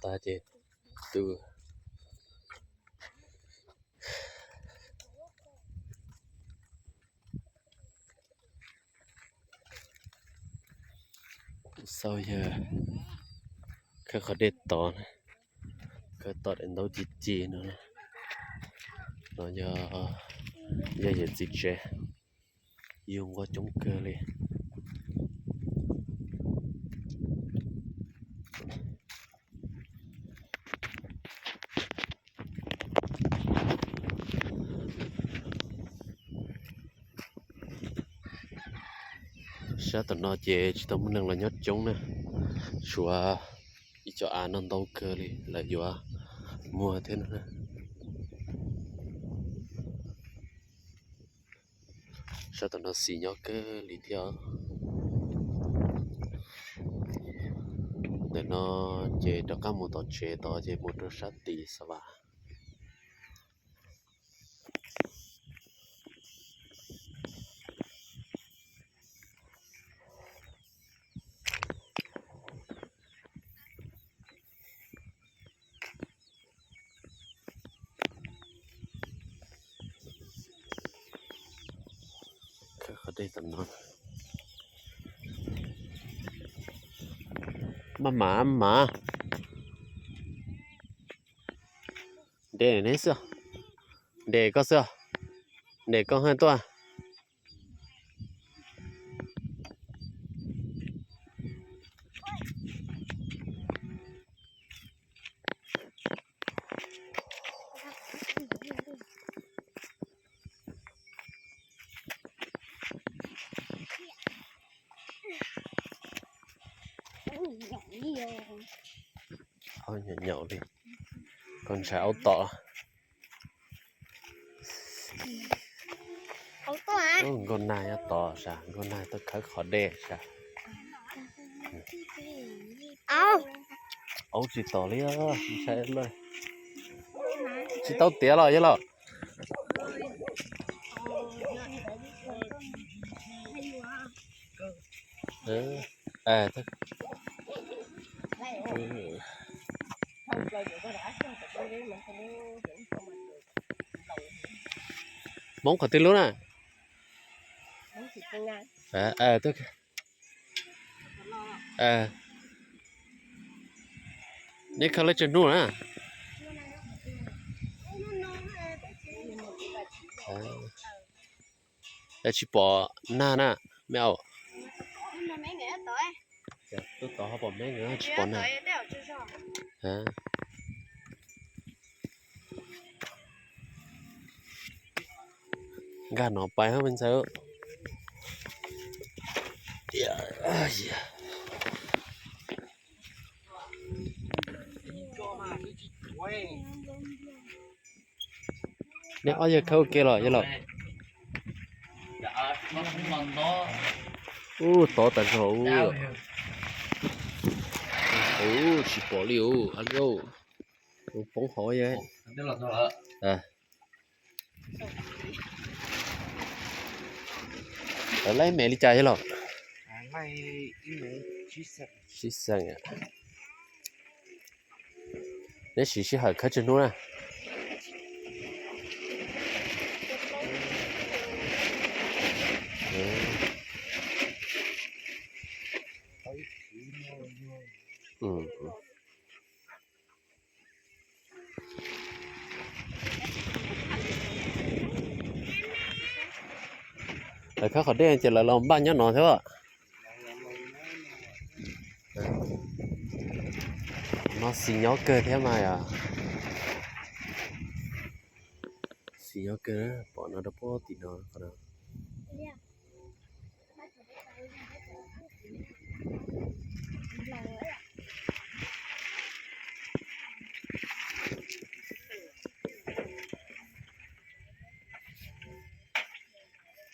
tag ces tus xaus yog khawb qhov dej tod, khawb tod daim ntaub ci ci no, no yog, yog yawm txiv tsev, yug nqua coob kawg li. Sab tom no ces tsis tau muaj neeg los nyob coob na, tshuav ib co av no ntau kawg li lawv yuav muag thiab no na. Sab tom no xis nyob kawg li thiab. Ntawm no ces rov qab mus tom tsev tod ces mus rau sab tid xav vas. Khawb qhov dej tom no. Maj mam, maj mam. Ntes neb xwb, ntes koj xwb, ntes koj haj tuaj. Nyaum nyaum li, koj ntshai aub tom. Nkauj nag nyob tod sas, nkauj nag tuaj khawb qhov dej sas. Aub tsis tom li, ntshai lawm. Tsis tau tiav los yog los? Hmoob qhov twg lub na? Neb khawb lawv tsawg hnub na? Tsis pom nag na, me au. Tub tod ho pom me, tsis pom nag. Nkag no pais hab me ntxhais. Neb ob yawg khawb ua ke los yog los? Ub, tod tas zog ub. Ub, tsis pom li ub, a li ub. Poob hauv. Lawv laib me li cas yog los? Sib xeem. Neb siv sij hawm khawb tsawg hnub na? Lawv khawb qhov dej ces lawv los npaj nyob no thiab. No xis nyob kawg thiab mas yom. Xis nyob kawg, pom no rau puag tim no.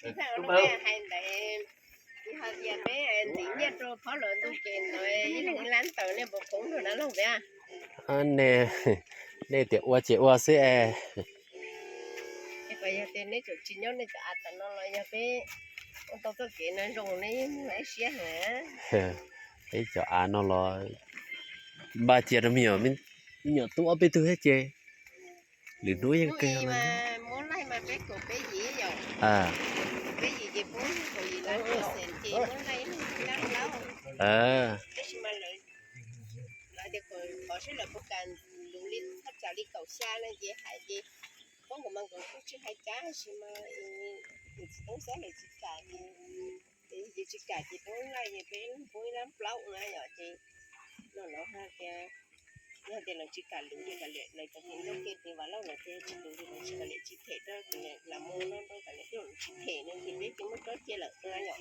Hais ntawd, hais tias peb ntim nyiaj rau phauj lawv ntu ces ntawd ib leeg ib lab tawm, nej puas poob rau dab laug peb? Nej tias ua ces ua xwb es. Yog tias neb tseem tsis nyob nej cov av tom no los yog peb ua tau txoj kev no zoo nej yeej ib siab heev. Peb cov av no los Npaj cia rau me nyuam, me nyuam tub ob peb tug thiab ces lwm hnub yeej kawg. Tsis kam ces peb pub ib lab plaub na yom, ces no no hais tias, yog tias lawv tsis kam luv ces kav liam, lawv cov kev nrauj kev tes Vam Lauj lawv tias tsis luv ces lawv tsis, kav liam tsis them rau, kav liam lam mus no rau, kav liam twb tsis them no ces peb ces muab tsob cia lawm na yom.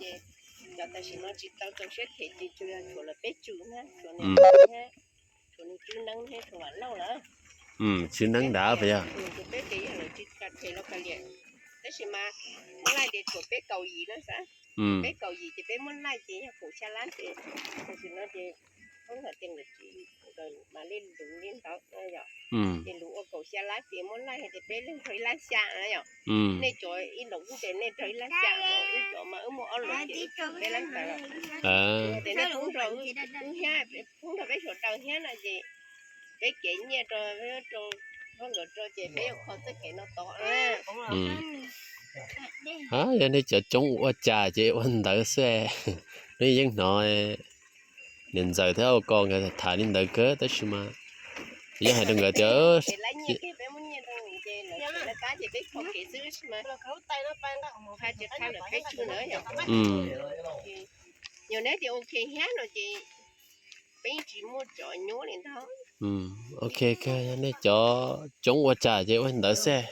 Ces cov tam sim no tsis tau txaus siab them ces tsuas yog tshuav lawv peb tswv na, tshuav nws, tshuav nws Tswv Neeb thiab tshuav Vam Lauj lawm. Tswv Neeb nrad puas yog? Ces peb ces yog lawv tsis kam them los kav liam, tab sis mas muab laij ces tshuav peb kaum yim na xav, peb kaum yim ces peb muab laij ces yog kaum xya lab ces tam sim no ces peb mam li luv li ntawd yom. Ces luv ua kaum xya lab ces muab laij hais tias peb leeg raug ib lab xya na yom. Nej cov ib los ub ces nej raug ib lab xya, wb cov mas wb muaj ob lub ces peb lab ntawd. Ces nej pub rau wb thiab, pub rau peb sawv daws thiab no ces peb kev nyiaj rau, rau nkawd rau ces peb yuav kho txoj kev no tod. Yog nej cov coob ua cas ces ua ntawd xwb. Neb yeej hnov niam ntxawm thiab ua ko nkawd tham li ntawd kawg tab sis mas yog hais rau nkawd tias yog neb tias ok thiab no ces peb tsis muaj cov nyuaj li ntag. Ok, yog nej cov coob ua cas ces ua ntawd xwb.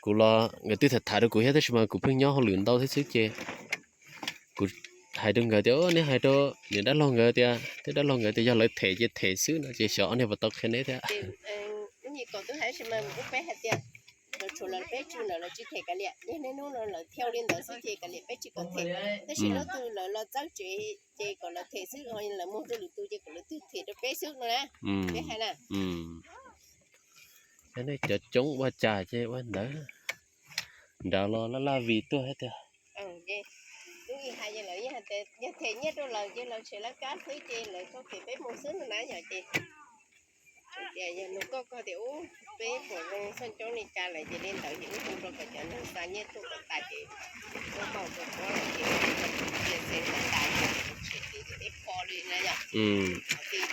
Kuv los nkawd twb tham tham rau kuv thiab tab sis mas kuv pheej nyob hauj lwm ntau thiab xwb ces kuv hais rau nkawd tias, neb hais rau niam dab laug nkawd tias, thiab dab laug nkawd tias yog lawv them ces them xwb no ces xyov ob niag puas tau qhia neb thiab. Lawv tshuav lawv peb tswv ntawd lawv tsis them kav liam, yog niaj hnub no lawv thiaj li ntawd xwb ces kav liam peb tsis kom them. Tab sis hnub twg lawv los txawb tsev ces kom lawv them xwb, lawv muag rau lwm tus ces kom lwm tus them rau peb xwb no na. Peb hais na. Yog nej cov coob ua cas ces ua ntawd. Nrad los laj laj vim tuaj thiab tiag. Lub ib hais ces lawv yeej hais tias yog them nyiaj rau lawv ces lawv tshem lawv kab xwb ces lawv tau them peb mus xwb no na yom ces tias yog nug koj koj tias ub peb puas zoo xoj coob li cas lawm ces li ntawd ces wb hu rau kom cov neeg xa nyiaj tuaj kom tas ces muab npaum rau koj lawm ces cia xeev kom tas ces tshem ces peb kho li na yom. Ces